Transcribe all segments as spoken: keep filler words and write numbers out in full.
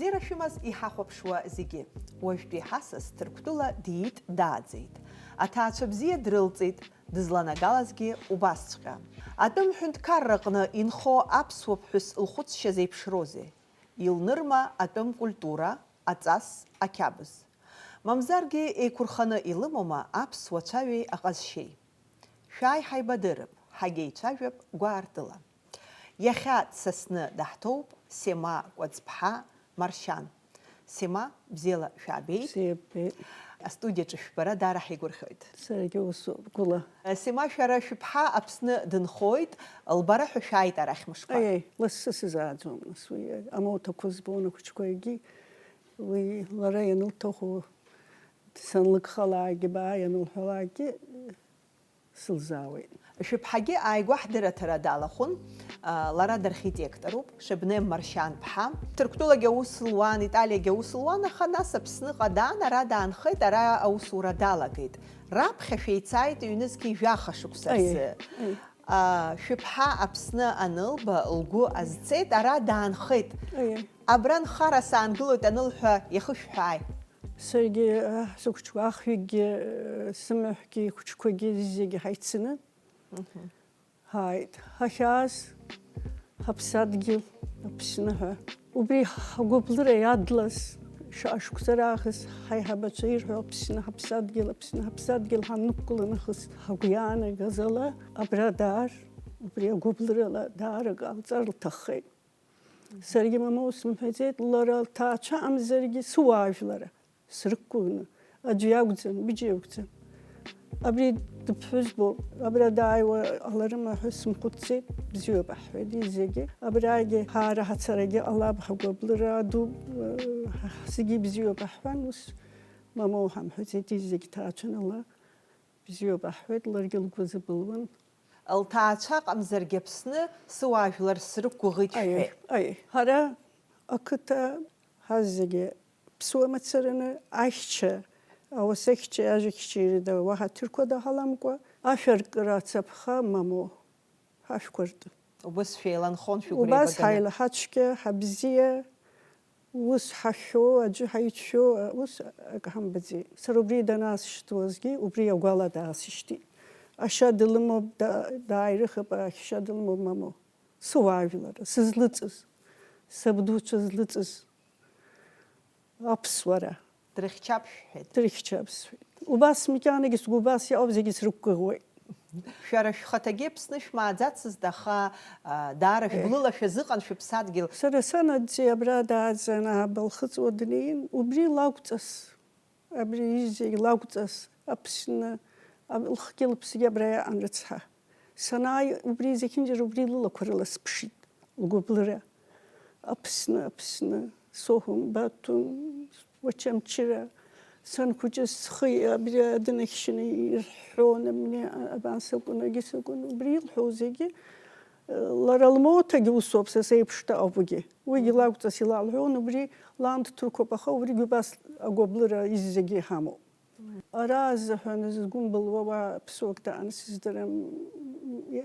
Бзиара шәымаз иҳахәаԥшуа зегьы. Уажәтәи ҳасас Ҭырқәтәыла диит, дааӡеит. Аҭаацәа бзиа дрылҵит, дызланагалазгьы убасҵәҟьа. Атәым ҳәынҭқарраҟны инхо аԥсуа ԥҳәыс лхәыцшьа зеиԥшроузеи? Илнырма атәым культура, аҵас, ақьабз. Мамзаргьы еиқәырханы илымоума аԥсуа цәаҩеи аҟазшьеи? Шәааи ҳаибадырып, ҳагьеицәажәап гәаартыла. Иахьа дсасны даҳҭоуп Сема Кәаӡԥҳа Маршьан. Сема, бзиала шәаабеит. Бзиа ббеит. Астудиаҿы шәбара даара ҳаигәырӷьоит. Саргьы усоуп, гәыла. Сема, шәара шәыԥҳа Аԥсны дынхоит, лбара ҳәа шәааит арахь мышқәак. Аиеи, лассы сызааӡом, нас, уи амоҭақәа збон ахәыҷқәагьы, уи лара ианылҭаху, санлыгхалаагьы, баа ианылҳәалаагьы, сылзаауеит. Шәыԥҳагьы ааигәа ҳдырраҭара далахәын, а, лара дархитектороуп, Шебнем Маршьан-ԥҳа. Ҭырқәтәылагьы аус луан, Италиагьы аус луан, аха нас Аԥсныҟа даан, ара даанхеит, ара аусура далагеит. Раԥхьа шәеицааит ҩнызқьи жәаха шықәса Аиеи, рзы. Аиеи. А, шәыԥҳа Аԥсны анылба, лгәы азцеит, ара даанхеит. Аиеи. Абра нхара саангылоит анылҳәа, иахышәҳәааи? Саргьы, аҳ, сыхәыҷқәа, ахҩыкгьы, сымаҳәгьы, ихәыҷқәагьы зегьы ҳаиццаны Мгм. ҳааит. Ҳахьааз ҳаԥсадгьыл Аԥсны ҳәа. Убри ҳгәыблыра иадлаз, шаҟа шықәса раахыс ҳаиҳабацәа ирҳәо, Аԥсны ҳаԥсадгьыл, Аԥсны ҳаԥсадгьыл ҳаннықәгыла нахыс ҳгәы иаанагаз ала, абра даар, убри агәыблырала даара акы ҟалҵар лҭаххеит. Саргьы мамоу сымҳәаӡеит, лара лҭаацәа амзаргьы сыуаажәлара срықәгәыӷны, аӡәы иакәӡам, ҩыџьа иакәӡам. Абри дыԥҳәызбоуп, абра дааиуа ҟаларыма ҳәа сымхәыцӡеит, бзиоуп аҳҳәеит, зегьы. Абрагьы ҳаара ҳацарагьы ҟалап, ҳгәыблыра ду, зегьы бзиоуп аҳҳәан, ус мамоу ҳамҳәаӡеит, зегь ҭаацәан ала. Бзиоуп аҳҳәеит, ларгьы лгәы азыбылуан. Лҭаацәа ҟамзаргьы Аԥсны сыуаажәлар срықәгәыӷит шәҳәеит. Аиеи, аиеи. Ҳара ақыҭа ҳазегьы ԥсуа мацараны аишьцәа, ауасахьчеи ажәахьчеи рыда уаҳа ҭырқәада ҳаламкәа, ашәаркыра ацаԥха мамоу. Ҳашәқәа ртәы. Убас шәеиланхон шәыгәра Убас еибаганы. Ҳаилаҳацәгьа, ҳабзиа, ус ҳашәо, аӡәы ҳаицәшәо, ус акы ҳамбаӡеит. Сара убри данаасышьҭуазгьы, убри агәала даасышьҭит. Ашьа дылымоуп, да-, дааирыхып, ашьа дылымоуп, мамоу. Сыуаажәлар, сызлыҵыз, сабдуцәа злыҵыз. Аԥсуара. Дрыхьчап шәҳәеит. Дрыхьчап сҳәеит. Убас макьанагьы сгәы убас иҟоуп, зегьы срықәгәыӷуеит. Шәара шәхаҭагьы Аԥсны шәмааӡацызт, аха, а, даара Еҳ. Шәгәылала шәазыҟан шәыԥсадгьыл. Сара санаӡӡеи абра дааӡан, ааба лхыҵуа днеин, убри лакәҵас, абри зегь лакәҵас, Аԥсны, аб-, лхгьы лыԥсгьы абра иаҟан рыцҳа. Санааи, убри зегьынџьара убри лылақәа рыла сыԥшит, лгәыблыра. Аԥсны, Аԥсны, Соҳәын, Батун, Очамчыра, санхәыҷыз схы абри адын ахьшьны ирҳәон, абни абан сакәын, агьы сакәын, убри илҳәо зегьы, лара лмоҭагьы усоуп, са сеиԥш дыҟоуп уигьы. Уигьы лакәҵас илалҳәон, убри лан дҭырқәоуп, аха убригьы убас агәыблыра изегьы иҳамоуп. Ара азыҳәан згәымбылуа уа ԥсуак даан сыздырам,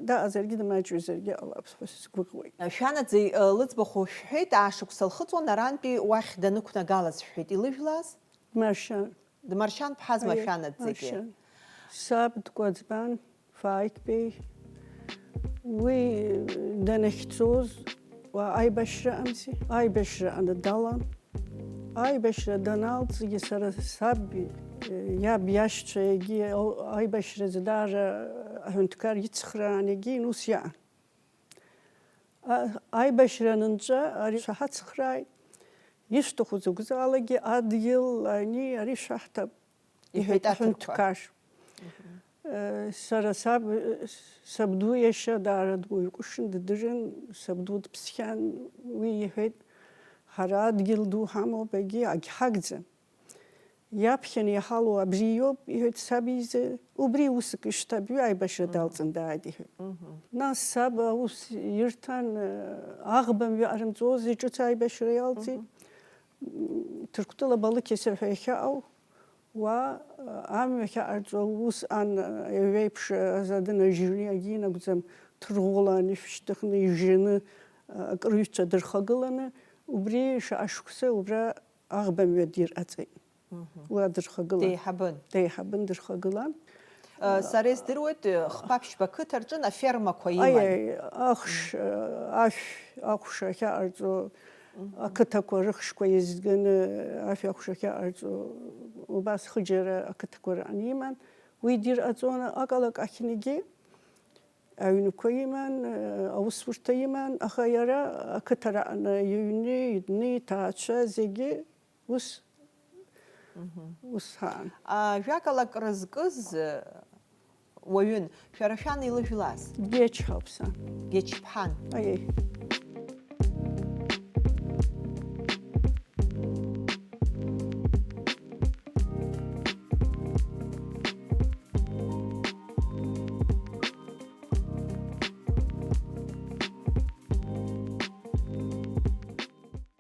даҟазаргьы дмаҷҩызаргьы ҟалап ҳәа сгәыӷуеит. Шәанаӡӡеи, э, лыӡбахә шәҳәеит, аашықәса лхыҵуан, арантәи уахь данықәнагалаз шәҳәеит, илыжәлаз? Маршьан. Дмаршьан ԥҳазма Аиеи, шәанаӡӡегьы? Маршьан. Саб дкәаӡбан. Фаикбеи, уи данахьцоз, уа аибашьра амзи, аибашьра аны далан. Аибашьра даналҵгьы сара саб, иаб иашьцәа егьи аибашьразы даара аҳәынҭқар ицхраан, егьин ус иаан. А-, аибашьра анынҵәа ари шәаҳацхрааит, ишәҭаху закәзаалакгьы адгьыл ани ари шәаҳҭап, Иҳәеит иҳәеит аҭырқәа. Аҳәынҭқар. Мгм. Э, сара саб, э, сабду иашьа даара дуаҩ ҟәышын, ддырын, сабду дыԥсхьан, уи иҳәеит, ҳара адгьыл ду ҳамоуп, егьи агьҳагӡам. Иаԥхьаны иҳалоу абри иоуп, иҳәеит саб изы, убри уск ишҭабҩы аибашьра Мгм. далҵын дааит, иҳәеит. Мгм. Нас саб аус ирҭан, э, аӷба мҩа ҟарымҵозеи, ҿыц аибашьра иалҵит. Мгм. М, Ҭырқәтәыла Балықьесыр ҳәа иахьыҟоу, уа, э, амҩа ахьаҟарҵо, усҟан, э, еиуеиԥш, э, азы адын ажьыҩны иагьинагӡам, ҭырӷәӷәала ишәышьҭыхны, ижьаны, э, акырҩцәа дырхагыланы, Убри шаҟа шықәса убра аӷба мҩа дираҵеит. Уа дырхагылан. Деиҳабын. Деиҳабын, дырхагылан. Сара издыруеит, хԥа-ԥшьба қыҭа рҿын афермақәа иман. Аиаи, ахш, ашә, ахәша ахьаҟарҵо, ақыҭақәа рыхшқәа еизганы, ашә ахәша ахьаҟарҵо, убас хыџьара ақыҭақәа раан иман. Уи дираҵон акалак ахьнагьы, аҩнқәа иман, аусурҭа иман, аха иара ақыҭа раан иҩны, идны, иҭаацәа зегьы ус, ус ҳаан. Ажәакала, акры зкыз уаҩын. Шәара шәан илыжәлаз? Геч ҳауп сан. Геч ԥҳан. Аиеи.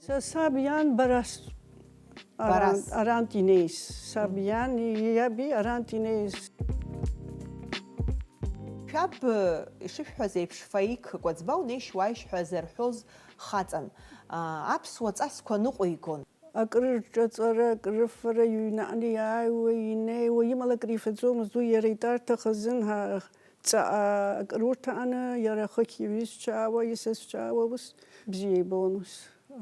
Са саб иан Барас. Барас. Арантә, арантә инеис. Саб иан, иаби арантә инеис. Шәаб, ишышәҳәаз еиԥш, Фаик Кәаӡба унеишь-уааишь ҳәа зарҳәоз хаҵан. Аԥсуа ҵасқәа ныҟәигон. Акрырҿаҵара, акрырфара, иҩнаҟны иааиуа, инеиуа, имала акрифаӡомызт, уи иара итәарҭа хазын, ҳа, ҵаҟа акрурҭааны, иара хыхь иҩызцәаауа, исасцәаауа, ус бзиа ибон, ус,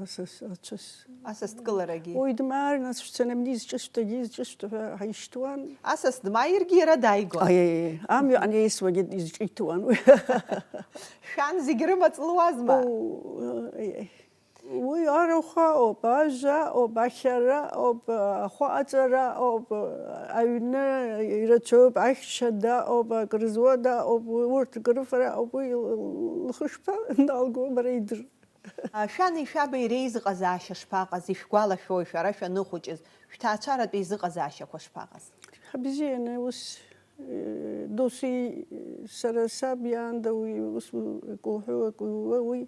асас, ацәыс. Асас дкыларагьы. Уи дмаар, нас шәцаны, абни изҿышәҭагьы, изҿышәҭа ҳәа ҳаишьҭуан. Асас дмааиргьы иара дааигон. Аиеи, амҩа анеисуагьы изҿиҭуан уи. Шәан зегь рымаҵ луазма? Оо, аиеи. Уи арахә ауп, ажәа ауп, ахьара ауп, ахәаҵара ауп, аҩны ирацәоуп, ахьча даҟоуп, акрызуа даҟоуп, урҭ акрыфара ауп, уи лхы шԥаналго, бара идыр. Шәани шәаби реизыҟазаашьа шԥаҟаз, ишәгәалашәои, шәара шәаныхәыҷыз, шәҭаацәаратә еизыҟазаашьақәа шԥаҟаз? Ҳабзианы ус, э, доусы, сара саб иаанда уи ус акы уҳәо, акы уа, уи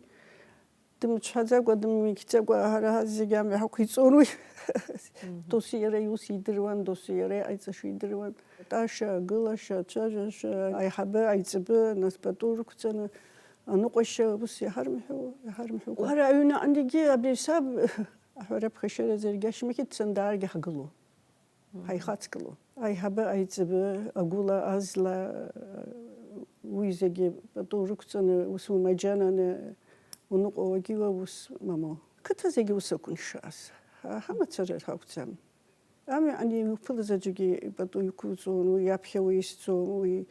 Дымцәҳаӡакәа, дымихӡакәа, ҳара зегь амҩа ҳақәиҵон уи. Мгм. Досу иара иус идыруан, досу иара иҟаиҵаша идыруан. Атәаша, агылаша, ацәажәаша, аиҳабы, аиҵбы, нас пату рықәҵаны, аныҟәашьа, ус иҳармҳәо, иҳармҳәо. Ҳара аҩны аҟнагьы абри саб, аҳәара ԥхашьаразы, иаргьы ашьмахьы дцаны дааргьы ҳгылон. Ҳаихаҵгылон. Аиҳабы, аиҵбы, агәыла, азла, уи зегьы пату рықәҵаны, ус умаџьананы уныҟәо, уагьыла ус мамоу. Қыҭа зегьы ус акәын шааз. Ҳа ҳамацара ракәӡам. Амҩа аниуԥылаз аӡәгьы ипату иқәуҵон, уи иаԥхьа уисӡом, уи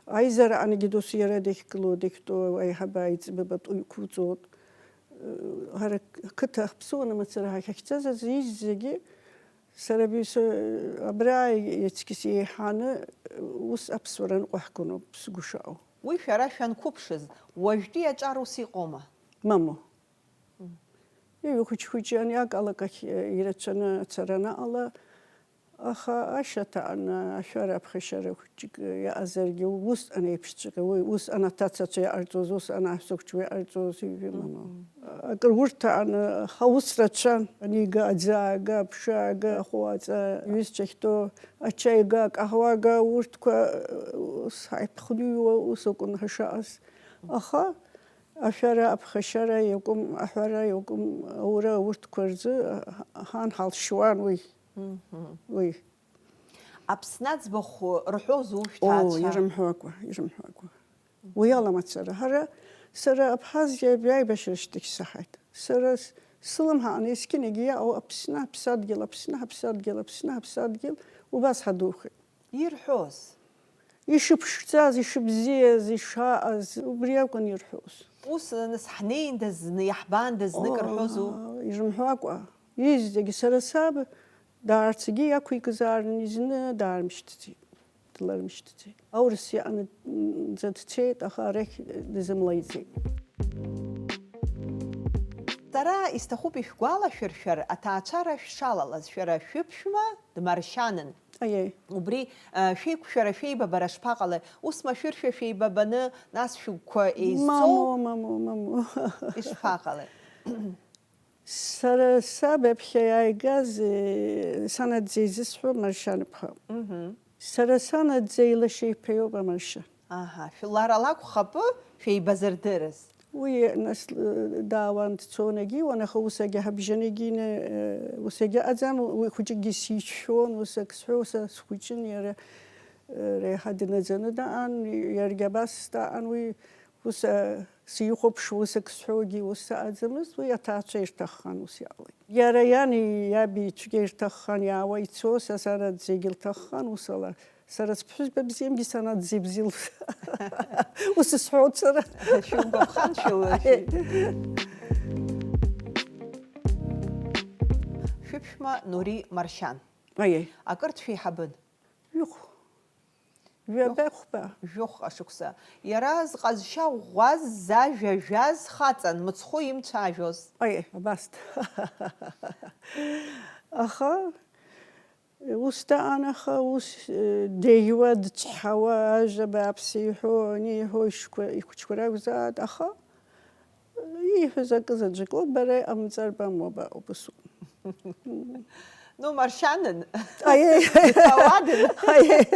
аизара анагьы досу иара дахьгылоу, дахьтәоу аиҳабы, аиҵбы пату иқәуҵон. Ҳара қыҭа ҳаԥсуан, амацара ҳахьахьцаз азы изегьы Сара абри са-, абра иацкьыс еиҳаны ус аԥсуара ныҟәаҳгоноуп сгәы шаау. Уи шәара шәанқәыԥшыз, уажәтәи аҿар ус иҟоума? Мамоу. Мм. Иҩ хәыҷ-хәыҷы ани акалак ахь, э, ирацәаны ацара анаҟала, аха ашьаҭа ан-, ашәара аԥхашьара хәыҷык иаҟазаргьы, усҟан еиԥшҵәҟьа уи, усҟан аҭацацәа иҟарҵоз, усҟан аҳәсақәчқәа иҟарҵоз, иҩ мамоу. Мм. Акыр урҭ аан, ҳаус рацәан, ани ига, аӡы аага, аԥша аага, ахәы аҵа, иҩызцәа ахьтәоу, ачаи га, акаҳуа га, урҭқәа, ус ҳаиԥхныҩуа, ус акәын ҳашааз. Аха ашәара, аԥхашьара иакәым, аҳәара иакәым, аура урҭқәа рзы ҳан ҳалшьуан уи. Мгм. Уи. Аԥсны аӡбахә рҳәозу шәҭаацәа? Оо, ирымҳәакәа, ирымҳәакәа. Уи ала мацара. Ҳара, сара Абхазиа абри аибашьра шьҭахь саҳаит. Сара с-, сылымҳа ааны есқьынагьы иаау Аԥсны ҳаԥсадгьыл, Аԥсны ҳаԥсадгьыл, Аԥсны ҳаԥсадгьыл, убас ҳадухеит. Ирҳәоз? Ишыԥшӡаз, ишыбзиаз, ишааз, убри акәын ирҳәоз. Ус, нас, ҳнеиндаз зны, иаҳбаандаз знык рҳәозу? Оо, ирымҳәакәа. Изегьы сара саб даарцагьы иақәикызаарын, изны даармышьҭӡеит, длармышьҭӡеит. Аурыс иаанӡа дцеит, аха арахь дизымлаиҵеит. Сара исҭахуп ишәгәалашәыршәар, аҭаацәара шәшалалаз, шәара шәыԥшәма дмаршьанын. Аиеи. Убри, а, шәеиқәшәара, шәеибабара шԥаҟалеи? Ус машәыршәа шәеибабаны, нас шәыгәқәа еизҵоу? Мамоу, мамоу, мамоу. Ишԥаҟалеи? Сара саб аԥхьа иааигаз, э, санаӡӡеи изысҳәо Маршьан-иԥҳа. Мгм. Сара санаӡӡеи лашьа иԥа иоуп Амаршьан. Аҳа, шәлара лакәхап шәеибазырдырыз? Уи нас, э, даауан, дцон, егьиуан, аха ус агьаҳабжьаны егьины, э, ус агьыҟаӡам, уи хәыҷыкгьы сицәшәон, ус ак сҳәо, са схәыҷын, иара, э, реиҳа днаӡаны даан, иаргьы абас даан, уи ус, э, сихәаԥшуа, ус ак сҳәогьы ус аӡамызт, уи аҭаацәа ирҭаххан ус иҟалеит. Иара иани иаби цәгьа ирҭаххан, иаауа ицо, са санаӡ зегьы лҭаххан, ус ала. Сара сԥҳәызба бзиамгьы санаӡ зегь бзиа лшәа. Ус сҳәоит сара. Шәугәаԥхан шәылшәеит. Шәыԥшәма Нури Маршьан. Аиеи. Акырҭ шәеиҳабын? Ҩыхә. Ҩаба хәба. Жәохә ашықәса. Иара зҟазшьа ӷәӷәаз, зажәа жәаз хаҵан, мыцхәы имцәажәоз. Аиеи, абас. Аха Ус даан, аха ус, э, деиуа, дцәҳауа, ажәа бааԥс иҳәо, аниҳәо, ишқәа-, ихәыҷқәа ракәзааит, аха, э, ииҳәаз акы заҵәык ауп, бара иҟамҵар бамоуп, убыс ауп. Ну, Маршьанын. Аиеи. Ауадын. Аиеи.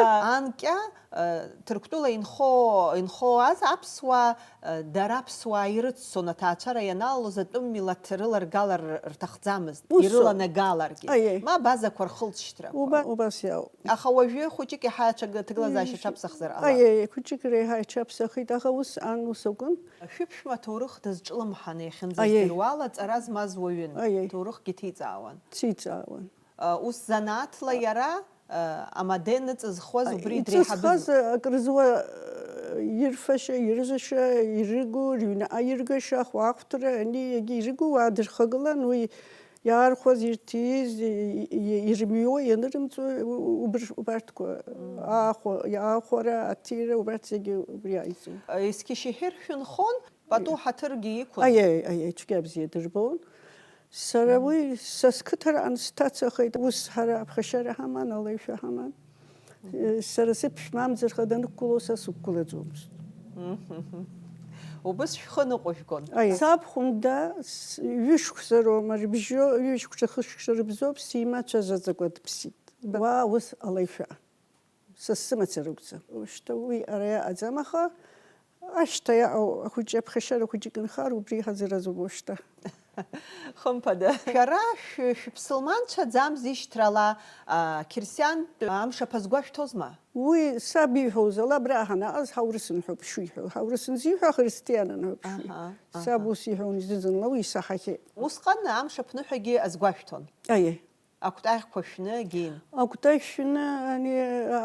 А, анкьа, э, Ҭырқәтәыла инхо, инхоаз аԥсуаа, э, дара аԥсуаа ирыццон, аҭаацәара ианалалоз атәым милаҭ рыларгалар рҭахӡамызт, Усоуп. Ирыланагаларгьы. Аиеи. Ма абазақәа рхылҵшьҭрақәа. Уба-, убас иауп. Аха уажәы хәыҷык иаҳа аҽаг-, аҭагылазаашьа Ишь-, аҽаԥсахзар ҟалап. Аиеи, хәыҷык реиҳа иҽаԥсахит, аха ус ан, ус акәын. Шәыԥшәма аҭоурых дазҿлымҳан, Аиеи. Иахьынӡаздыруала, ҵара змаз уаҩын. Аиеи. Ҭоурыхгьы ҭиҵаауан. Ҭиҵаауан. Ус занааҭла иара, э, амаде ныҵызхуаз убри Иҵызхуаз, дреиҳабыз. Акрызуа, э, ирфаша, ирзаша, ирыгу, рыҩны аиргаша, ахәаахәҭра, ани егьи ирыгу уаа дырхагылан, уи иаархәаз, ирҭиз, и-, и-, ирымҩуа, ианырымҵуа, у-, у-, убр-, убарҭқәа, Мм. аахәа-, аахәара, аҭира, убарҭ зегьы убри аиҵон. Э, есқьышьа иҳәыр шәынхон, Пату ҳаҭыргьы иқәын. Аиеи, аиеи, цәгьа бзиа дырбон. Сара Мгм. Уи са сқыҭараан сҭацахеит, ус ҳара аԥхашьара ҳаман, алеишәа ҳаман. Мгм. Сара сыԥшәма амӡырха данықәгыло, са сықәгылаӡомызт. Мгм. Убыс шәхы ныҟәыжәгон. Аиеи. Саб хәында с-, ҩышықәса роума рыбжьо, ҩышықәса хышықәса рыбзоуп, симацәажәаӡакәа дыԥсит. Уа ус алеишәа. Са сымацара акәӡам. Ушьҭа уи ара иаҟаӡам, аха ашьҭа иаҟоу ахәыҷы аԥхашьара хәыҷык нхар, убри иҳазыразуп ушьҭа. Хымԥада. Шәара шә-, шәыԥсылманцәаӡам зышьҭрала, а, қьырсиантә амш аԥа згәашәҭозма? Уи саб ииҳәоз ала, абра ҳанаҟаз ҳаурысынҳәоуп шуиҳәо. Ҳаурысынзиҳәа, христианынҳәоуп шуиҳәо. Аҳа, аҳа. Саб ус иҳәон, изыӡынла уи исаҳахьеит. Усҟан амш аԥныҳәагьы азгәашәҭон. Аиеи. Акәтаӷьқәа шәны, геин. Акәтаӷь шәны, ани,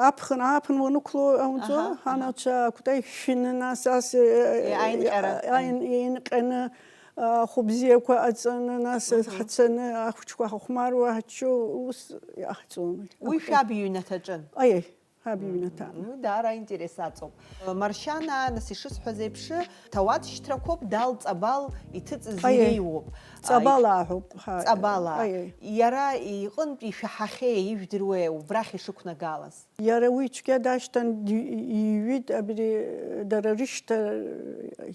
аԥхын, ааԥын уанықәло ауҵо, Аҳа, аҳа. Анацәа акәтаӷь шәны, нас ас, э, Е, аинҟьара. Аин-, еинҟьаны, а, хәыбзиақәа аҵаны, нас Мгм. Ҳацаны, ахәыҷқәа ҳахәмаруа, ҳаччо, ус иҟаҳҵон. Уи Акәтаӷь. Шәаб иҩнаҭаҿын? Аиеи. Ҳаб иҩнаҭа. Уи даара аинтерес аҵоуп. Маршьанаа, нас ишысҳәаз еиԥш, ҭауад шьҭрақәоуп, Дал Ҵабал иҭыҵыз Аиеи. Иреиуоуп. Ҵабал А, ааҳәоуп, ҳа. Ҵабал аа. Аиеи. Иара иҟынтә ишәаҳахьеи, ижәдыруеи убрахь ишықәнагалаз? Иара уи цәгьа дашьҭан, ди-, иҩит абри, дара рышьҭа,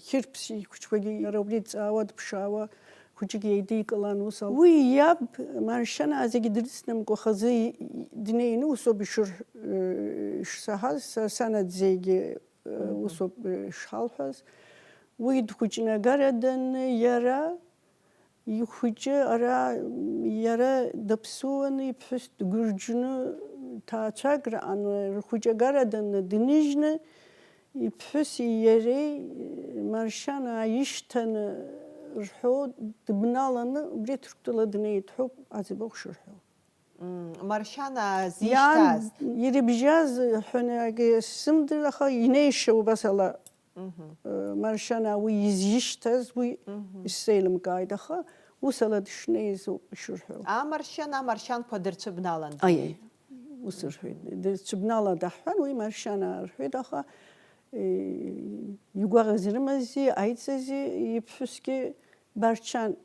хьырԥс ихәыҷқәагьы иара убри дҵаауа, дыԥшаауа, хәыҷык еидикылан ус ала. Уи иаб, Маршьанаа зегьы дрыцнымкәа хазы и-, и-, днеины усоуп ишыр-, э, ишсаҳаз, са санаӡ зегьы, э, Мгм. Усоуп, э, ишҳалҳәаз. Уи дхәыҷны агара данны, иара ихәыҷы ара, иара даԥсуаны, иԥҳәыс дгәырџьны, ҭаацәак раҟаны рхәыҷы агара данны, дныжьны, Иԥҳәыси иареи, Маршьанаа ишьҭаны рҳәо, дыбналаны убри Ҭырқәтәыла днеит ҳәоуп аӡбахә шырҳәо. Мм, Маршьанаа Иан зишьҭаз? Ирыбжьаз ҳәаны акгьы сзымдыр, аха инеиша убас ала, Мгм. э, Маршьанаа уи изишьҭаз, уи Мгм. Исзеилымкааит, аха ус ала дышнеиз ауп ишырҳәо. Амаршьан, амаршьанқәа дырцәыбналан. Аиеи. Ус рҳәеит. Дырцәыбнала даҳҳәан, уи Маршьанаа рҳәеит, аха, э, игәаӷ зрымази, аиҵази, иԥҳәысгьы Барчан.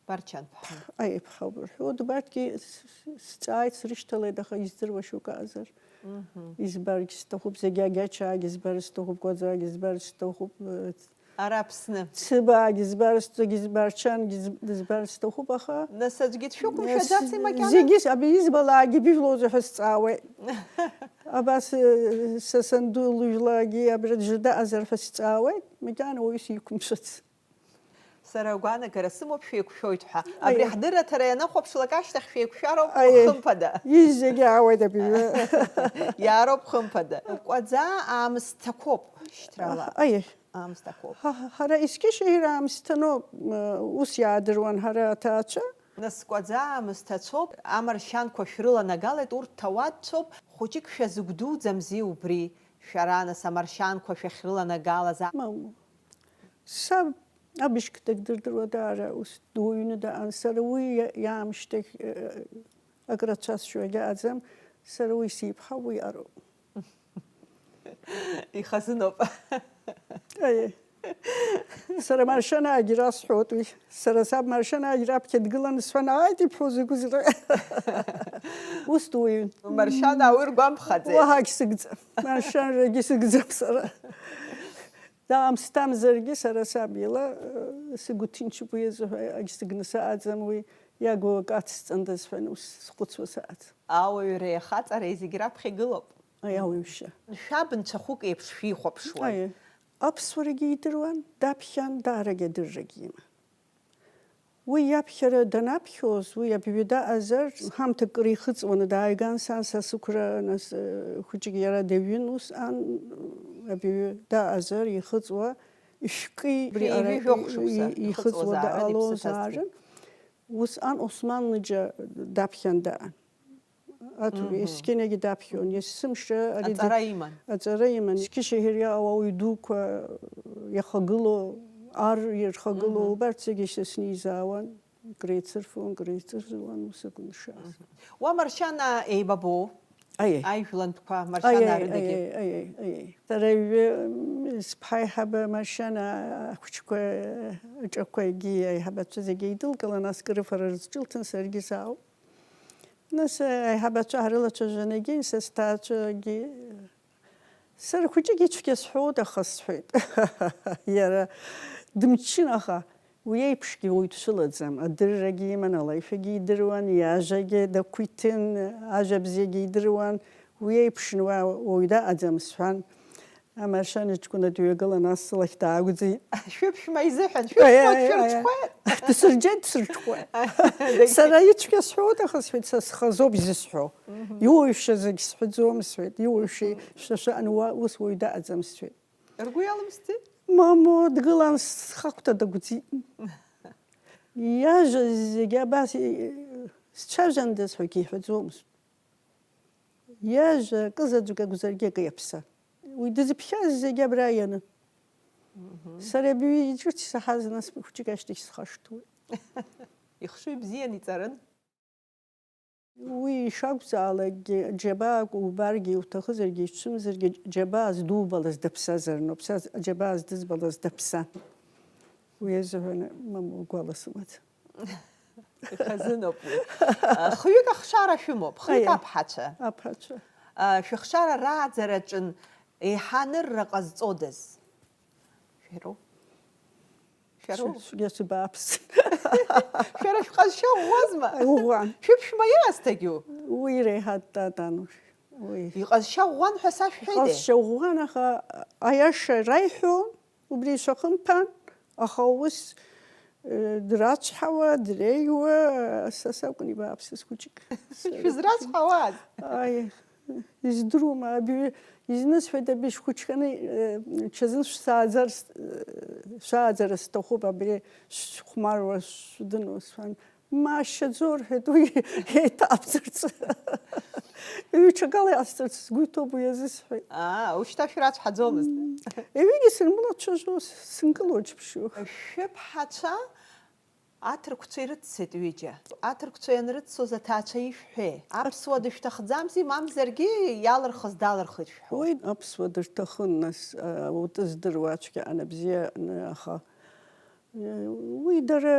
Барчан ԥҳа. Аиԥҳа ауп рҳәоит, убарҭгьы с-, с-, сҵааит, срышьҭалеит, аха издыруа шьоук ыҟазар. Мгм. Избаргь сҭахуп, зегь агьачаагь избар сҭахуп, кәаӡагь избар сҭахуп, э, Ара Аԥсны. Цыбаагьы збар, сҭ-, гьы збар, чангьы з-, дызбар сҭахуп, аха Нас аӡәгьы дшәықәымшәаӡаци макьана? Зегьы с-, абри избалаагьы бижәлоузеи ҳәа сҵаауеит. Абас, э, са санду лыжәлагьы абра дыждаҟазар ҳәа сҵаауеит. Макьана уаҩы сиқәымшәац. Сара агәаанагара сымоуп шәеиқәшәоит ҳәа. Абри Аиеи. Ҳдырраҭара ианахәаԥшлак ашьҭахь шәеиқәшәароуп Аиеи. Хымԥада. Изегьы аауеит абыржәы. Иаароуп хымԥада. Кәаӡаа аамсҭақәоуп шьҭрала. Аиеи. Аамсҭақәоуп. Ҳа- ҳа- Ҳара Ескишеҳир аамсҭаноуп, м, ус иаадыруан ҳара аҭаацәа. Нас кәаӡаа аамсҭацәоуп, амаршьанқәа шәрыланагалеит, урҭ ҭауадцәоуп, хәыҷык шәазыгәдуӡамзи убри, шәара нас амаршьанқәа шәахьрыланагалаз? Мамоу. Саб абжьгьы дагдырдыруа даара ус дуаҩны даан, сара уи иа- иаамышьҭахь, э, акрацәасшьо агьааӡам, сара уи сиԥҳа уи ароуп. Ихазыноуп. Аиеи. Сара Маршьанаагьы расҳәоит уи. Сара саб Маршьанаагьы раԥхьа дгыланы сҳәан, ааит, ибҳәо закәызеи? Ус дуаҩын. Маршьанаа уи ргәамԥхаӡеит. Уаҳагь сыгӡам. Маршьанрагьы сыгӡам сара. Даамсҭамзаргьы сара саб ила, э, сыгәҭынчуп уи азыҳәа, агь сыгны сааӡам уи, иагу акы ацсҵандаз ҳәа ус схәыцуа сааӡ. Ауаҩреи ахаҵареи зегь раԥхьа игылоуп. Аи, ауаҩшьа. Шәаб нцәахәык еиԥш шәихәаԥшуан. Аи, аԥсуарагьы идыруан, даԥхьан, даарагьы адыррагьы има. Уи иаԥхьара данаԥхьоз, уи абҩы даҟазар, ҳамҭакы рихыҵуаны дааиган, сан са сықәра, нас, э, хәыҷык иара даҩын усҟан, абҩы даҟазар ихыҵуа, ишәкы, Шәи ижәи жәохә шықәса ихыҵуа ихыҵуазаарын, иԥсы ҭазҵаз. Даҟалозаарын. Усҟан Осман лыџьа даԥхьан даан. Аҭ-, Мгм. Есқьынагьы даԥхьон, есымша ари ди-, Аҵара иман. Аҵара иман. Есқьышьеҳир иаауа ауаҩ дуқәа иахагылоу, ар ирхагылоу, Мгм. Убарҭ зегьы са снизаауан, креицырфон, креицырфуан, ус акәын ишааз. Мгм. Уа Маршьанаа еибабоу? Аиеи. Аижәлантәқәа Маршьанаа Аиеи, рыдагьы? Аиеи, аиеи, аиеи. Сара ҩы, м, сԥҳа аиҳабы Маршьанаа ахәыҷқәа, аҿақәагьы аиҳабацәа зегьы еидылкылан, ас крыфара рызҿылҭын, саргьы саауп. Нас, э, аиҳабацәа ҳрылацәажәаны егьин, са сҭаацәагьы, сара хәыҷык ицәгьа сҳәоит, аха сҳәеит. Иара дымчын, аха уи еиԥшгьы уаҩ дшәылаӡам. Адыррагьы иман, алаишәагьы идыруан, иажәагьы дақәиҭын, ажәа бзиагьы идыруан. Уи еиԥшны уа-, уаҩ даҟаӡам сҳәан. Амаршьан ҷкәына дҩагылан, ас сылахь даагәӡит. Шәыԥшәма изыҳәан, Аиа, шәыԥшәма аиа, аиа. Дшәырҽхәеит. Дсырџьеит, дсырҽхәа. Сара ицәгьа сҳәоит, аха сҳәеит, са схазоуп зысҳәо. Мгм. Иуаҩшьа зегь сҳәаӡом, сҳәеит, иуаҩшьа Мгм. Шәа шәаан уа ус уаҩ даҟаӡам, сҳәеит. Ргәы иалымсӡеит? Мамоу, дгылан, схагәҭа дагәӡит. Иажәа зегь абас, сцәажәандаз ҳәагьы иҳәаӡомызт. Иажәа акызаҵәык акәзаргьы акы иаԥсан. Уи дызԥхьаз зегьы абра ианын. Мгм. Сара абри ҿыц исаҳаз, нас хәыҷык ашьҭахь схашҭуеит. Ихшыҩ бзиан иҵарын. Уи ишакәзаалакгьы, џьабаак убаргьы, иуҭахызаргьы, ицәымзаргьы, џьабаа здубалаз даԥсазар ноуп. Са џьабаа здызбалаз даԥсан. Уи азыҳәан, мамоу, гәала сымаӡам. Ихазыноуп уи. Хҩык ахшара шәымоуп, хҩык Аиа. Аԥҳацәа. Аԥҳацәа. Шәыхшара рааӡараҿын еиҳа анырра ҟазҵодаз? Шәароу? Шәароу? Цәгьа сыбааԥс. Шәара шәҟазшьа ӷәӷәазма? Ӷәӷәан. Шәыԥшәма иаасҭагьу? Уи реиҳа дтатан. Уи. Иҟазшьа ӷәӷәан ҳәа сашәҳәеидеи? Иҟазшьа ӷәӷәан, аха аиаша раиҳәон. Убри ишәахымԥан, аха ус, э, драцәҳауа, дреиуа, са сакәын ибааԥсыз хәыҷык. Шәызрацәҳауаз? Аи, издыруама, абҩы, изнысҳәеит, абри шәхәыҷқәаны, э, ҽазын шәсааӡар, э, шәааӡара сҭахуп, абри шәхәмаруа, шәдыруа, сҳәан. Ма шьаӡо, рҳәеит, уи еиҭаабҵарц. Ҩыҽакала иаасҵарц сгәы иҭоуп уи азы, сҳәеит. Аа, ушьҭа шәрацәҳаӡомызт? М, егьигьы сынмылацәажәо, сынкыло џьыбшьо. Шәыԥҳацәа аҭырқәцәа ирыццеит ҩыџьа. Аҭырқәцәа ианрыццоз аҭаацәа ишәҳәеи? Аԥсуа дышәҭахӡамзи, мамзаргьы иалырхыз далырхит шәҳәо? Уи аԥсуа дырҭахын, нас, а, утәы здыруа ацәгьа ан абзиа аны, аха Уи дара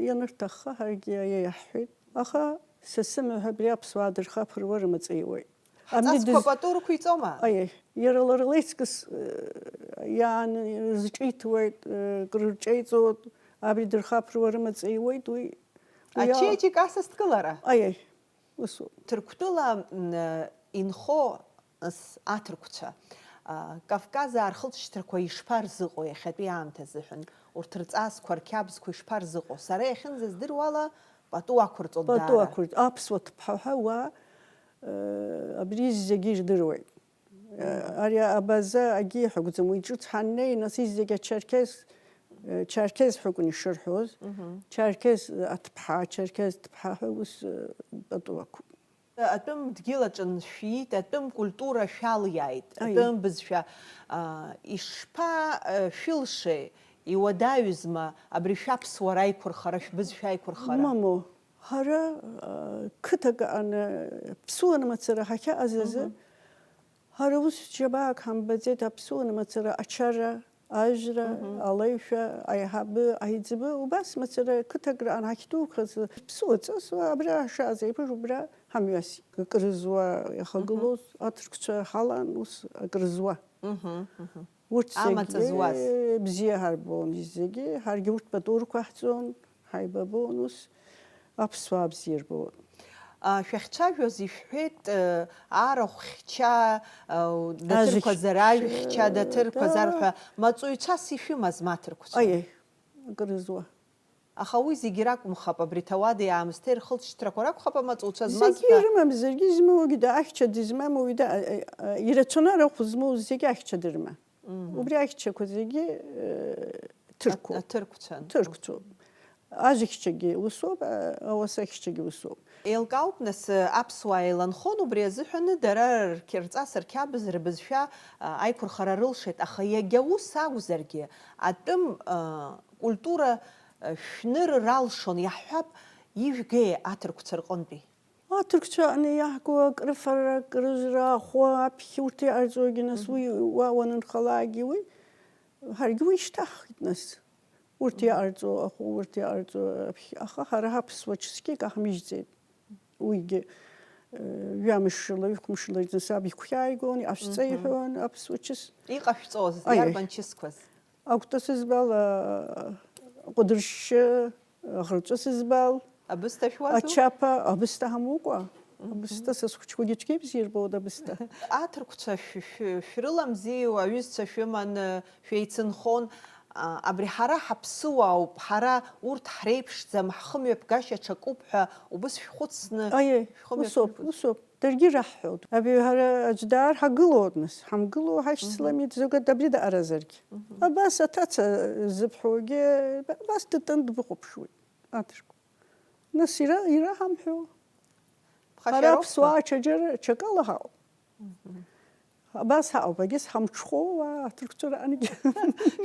ианырҭахха, ҳаргьы аиа иаҳҳәеит. Аха са сымҩа ҳәа абри аԥсуаа дырхаԥыруа рымаҵ иуеит. Абни дыз- Ҳҵасқәа пату рықәиҵома? Аиеи, иара лара леиҵкыс, э, иааны рызҿиҭуеит, э, крырҿеиҵоит, абри дырхаԥыруа рымаҵ иуеит, уи, уи а- Ачеиџьыка асасдкылара? Аиеи. Усоуп. Ҭырқәтәыла, м, инхо, с-, аҭырқәцәа, Кавказаа рхылҵшьҭрақәа ишԥарзыҟоу иахьатәи аамҭазыҳәан, урҭ рҵасқәа, рқьабзқәа ишԥарзыҟоу? Сара иахьынӡаздыруала, пату ақәырҵоит. Пату даара ақәырҵ-, аԥсуа ҭыԥҳа ҳәа уа, э, абри зегьы ирдыруеит. Э, ари абаза агьи ҳәа акәӡам, уи ҿыц ҳаннеи, нас изегь ачерқьес, э, чарқьес ҳәа акәын ишырҳәоз. Мгм. Чарқьес аҭыԥҳа, чарқьес ҭыԥҳа ҳәа ус, э, пату ақәуп. Атәым дгьыл аҿы ншәиит, атәым культура шәалиааит, Аиеи. Атәым бызшәа, а, ишԥа, а, шәылшеи, иуадаҩызма абри шәаԥсуара аиқәырхара, шәбызшәа аиқәырхара? Мамоу, ҳара, а, қыҭак аҟны ԥсуан мацара ҳахьаҟаз азы, Мгм. ҳара ус џьабаак ҳамбаӡеит, аԥсуан мацара ачара, ажәра, Мгм. алеишәа, аиҳабы, аиҵбы, убас мацара қыҭак раан ҳахьдуқәаз, ԥсуа ҵас, абра ҳшааз еиԥш, убра ҳамҩасит. Акрызуа иахагылоз, Мгм. аҭырқәцәа ҳалан, ус акрызуа. Мгм, мгм. Урҭ Амаҵ зегьы зуаз. бзиа ҳарбон, зегьы, ҳаргьы урҭ пату рқәаҳҵон, ҳаибабон, ус аԥсуаа бзиа рбон. А, шәахьцәажәоз ишәҳәеит, э, арахә хьча, э, датырқәазар, Ажә ажә хьча, датырқәазар да. ҳәа, маҵуҩцәас ишәымаз, ма аҭырқәцәа? Аиеи, акрызуа. Аха уи зегьы ракәымхап, абри ҭауади-аамсҭеи рхылҵшьҭрақәа ракәхап амаҵуцәа змаз Зегьы ҳәа. Ирымамзаргьы, измоугьы да, ахьча дызмамуи да, а, а, а, ирацәаны арахә змоу зегьы ахьча дырма. Мгм. Убри ахьчақәа зегьы, э, ҭырқәоуп. Аҭырқәцәан. Ҭырқәцәоуп. Ажәхьчагьы усоуп, а, ауасахьчагьы усоуп. Еилкаауп, нас, аԥсуаа еиланхон, убри азыҳәаны дара рқьырҵас, рқьабз, рбызшәа, а, аиқәырхара рылшеит, аха иагьа ус акәзаргьы, атәым, а, культура, а, шәныр ралшон, иаҳҳәап, ижәгеи аҭырқәцәа рҟынтәи? Аҭырқәцәа аҟны иаҳго акрыфара, акрыжра, ахәы, аԥхьа урҭ иҟарҵогьы, нас Мгм. уи уа уанынхалакгьы уи, ҳаргьы уи ишьҭаҳхит, нас. Урҭ Мгм. иҟарҵо ахәы, урҭ иҟарҵо аԥхьа, аха ҳара ҳаԥсуа ҽысгьы каҳмыжьӡеит. Уигьы, э, ҩамшла, ҩхмшла зны саб игәхьааигон, иҟашәҵа Мгм. иҳәон аԥсуа чыс. Иҟашәҵоз, Аиеи. иарбан чысқәаз? Акәты сызбал, а, ҟәыдыршьшьы, аӷырҵәы сызбал, Абысҭа шәуазу? ачаԥа, абысҭа ҳамукәа, Мгм. абысҭа са схәыҷқәагьы цәгьа ибзиа ирбоит абысҭа. Аҭырқәцәа шә-, шә-, шәрыламзи, аҩызцәа шәыман, шәеицынхон, а, абри ҳара ҳаԥсыуаауп, ҳара урҭ ҳреиԥшӡам, ҳхымҩаԥгашьа ҽакуп ҳәа убыс шәхәыцны Аиеи, шәхымҩаԥ усоуп, шәықәыз? усоуп. Даргьы раҳҳәоит. Абри ҳара аӡә даар ҳагылоуп, нас, ҳамгыло ҳашьцылами, Мгм. дзыгәа дабри даҟаразаргьы. Мгм. Абас аҭаца зыбҳәогьы, абас дтәан дбыхәаԥшуеит, аҭырқәа. Нас ира, ира ҳамҳәо. Ԥхашьароуп Ҳара ҳәа. аԥсуаа ҽаџьара, ҽакала ҳаҟоуп. Мгм. Абас ҳаҟоуп, агьыс ҳамҽхәоу, аа, аҭырқәцәа раангьы.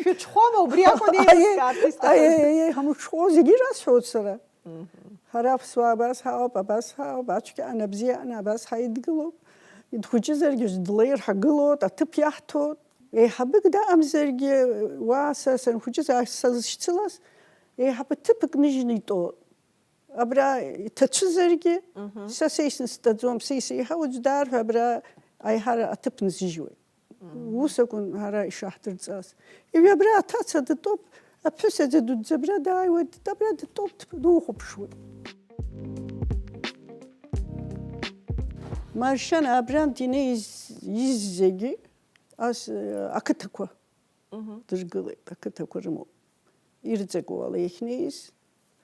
Шәыҽхәома, убри акәын Аиеи, еилыскаарц исҭахыз. аиеи, аиеи, ҳамҽхәоу зегьы ирасҳәоит сара. Мгм. Ҳара аԥсуаа абас ҳаауп, абас ҳаауп, ацәгьаҟны, абзиаҟны абас ҳаидгылоуп. Дхәыҷызаргьы длеир ҳагылоит, аҭыԥ иаҳҭоит. Еиҳабык даҟамзаргьы, уа са санхәыҷыз, ас сазышьцылаз, еиҳабы ҭыԥк ныжьны итәоит. Абра иҭацәызаргьы, Мгм. са сеисны стәаӡом, са исеиҳау аӡә даар ҳәа абра аиҳара аҭыԥ нсыжьуеит. Ус акәын ҳара ишаҳдырҵаз. Ҩабра аҭаца дтәоуп, аԥҳәыс аӡә дуӡӡа абра дааиуеит, абра дтәоуп, духәаԥшуеит. Маршьан абрантә инеиз, из зегьы ас, ақыҭақәа Мгм. дыргылеит, ақыҭақәа рымоуп. Ирҵакуала иахьнеиз,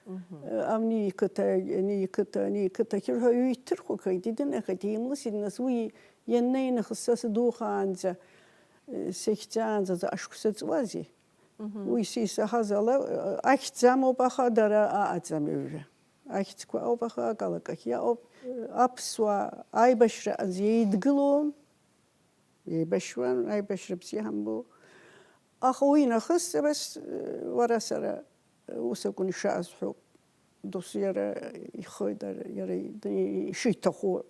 Мгм. Ани иқыҭа, ани иқыҭа, ани иқыҭа ахьырҳәо, ҩы иҭырхәахеит, идынахеит, еимлысит, нас уи ианнеи нахыс са сдухаанӡа, сыхьӡаанӡа заҟа шықәса ҵуазеи? Мгм. Уи са исаҳаз ала, ахьӡ амоуп, аха дара аҟаӡам ҩажәа. Ахьӡқәа ауп, аха акалакахь иаҟоуп. Аԥсуаа аибашьра азы еидгылон. Еибашьуан, аибашьра бзиа ҳамбо. Аха уи нахыс, абас, уара сара, ус акәын ишаасҳәо, досу иара ихы, дара, иара ишиҭаху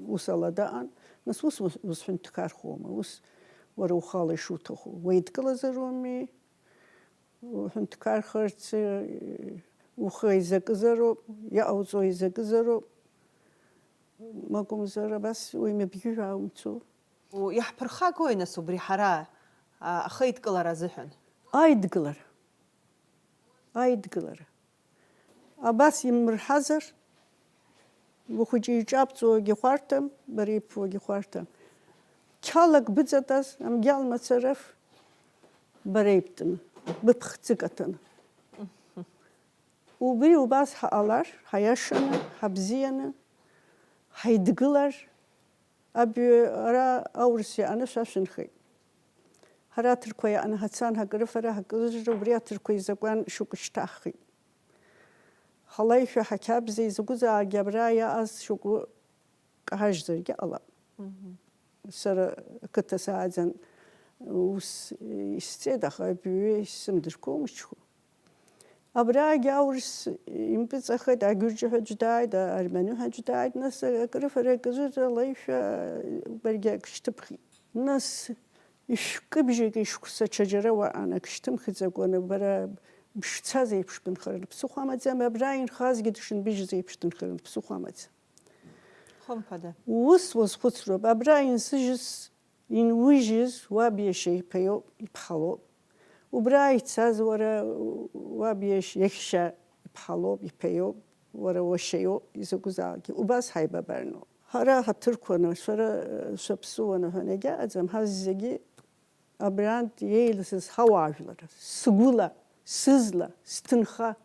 ус ала даҟан, нас ус, ус, ус ҳәынҭқархома, ус уара ухала ишуҭаху, уеидкылазароуми? Уҳәынҭқархарц, э, ухы еизакызароуп, иҟауҵо еизакызароуп, макәымзар абас уи мыбӷьыжә аумцо. У-, иаҳԥырхагои, нас, убри ҳара, а, ахеидкылара азыҳәан? Аидгылара. Аидгылара. Абас имырҳазар, ухәыҷы иҿабҵуагьы хәарҭам, бара ибфогьы хәарҭам. Қьалак быҵатәаз, амгьал мацарыф, бара ибтәны, быԥхӡы каҭәаны. Убри убас ҳаҟалар, ҳаиашаны, ҳабзианы, ҳаидгылар, абҩы ара аурыс иааны шәашәынхеит. Ҳара аҭырқәа иааны ҳацан, ҳакрыфара, ҳакрыжра, убри аҭырқәа изакәан шьоукы шьҭаҳхит. Ҳалаишәа ҳақьабза изакәызаалак абра иааз шьоукы каҳажьзаргьы ҟалап. Мгм. Сара ақыҭа сааӡан ус исҵеит, аха абҩы исзымдыркәа умчхәы. Абраагьы аурыс импыҵахеит, агьырџьаҳәа аӡә дааит, арманыҳәа аӡә дааит, нас акрыфара, акрыжра, алаишәа, баргьы ак шьҭыԥхит. Нас ишәкы бжьык ишықәса ҽаџьара уаан ак шьҭымхӡакәаны, бара бшцаз еиԥш бынхараны ԥсыхәа амаӡам, абра инхазгьы дшынбыжьыз еиԥш дынхараны ԥсыхәа амаӡам. Хымԥада. Ус уазхәыцроуп, абра инсыжьыз, инужьыз уаб иашьа иԥа иоуп, иԥҳа лоуп. Убра ицаз уара уаб иашь-, иахьшьа иԥҳа лоуп, иԥа иоуп, уара уашьа иоуп, изакәызаалакгьы. Убас ҳаибабарноуп. Ҳара ҳаҭырқәаны, шәара, шәаԥсуаны ҳәа анагьаҟаӡам, ҳазегьы абрантә иеиласыз ҳауаажәлар, сгәыла, сызла, сҭынха,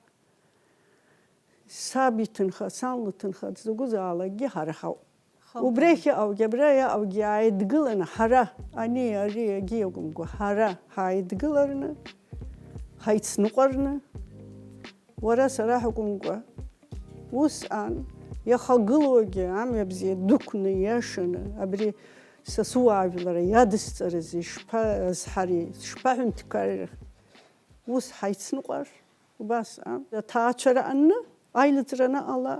саб иҭынха, сан лыҭынха, дзакәызаалакгьы ҳара ҳауп. Хымԥада. Убрахь иҟоугьы, абра иҟоугьы ааидгыланы ҳара, ани, ари, егьи акәымкәа, ҳара ҳааидгыларны, ҳаицныҟәарны, уара сара ҳакәымкәа, усҟан иахагылоугьы амҩа бзиа дықәны, иашаны, абри са сыуаажәлар иадысҵарызеи, ишԥазҳари, шԥаҳәынҭқарри, ус ҳаицныҟәар, убасҟан аҭаацәара аҟны, аилыҵра анаҟала,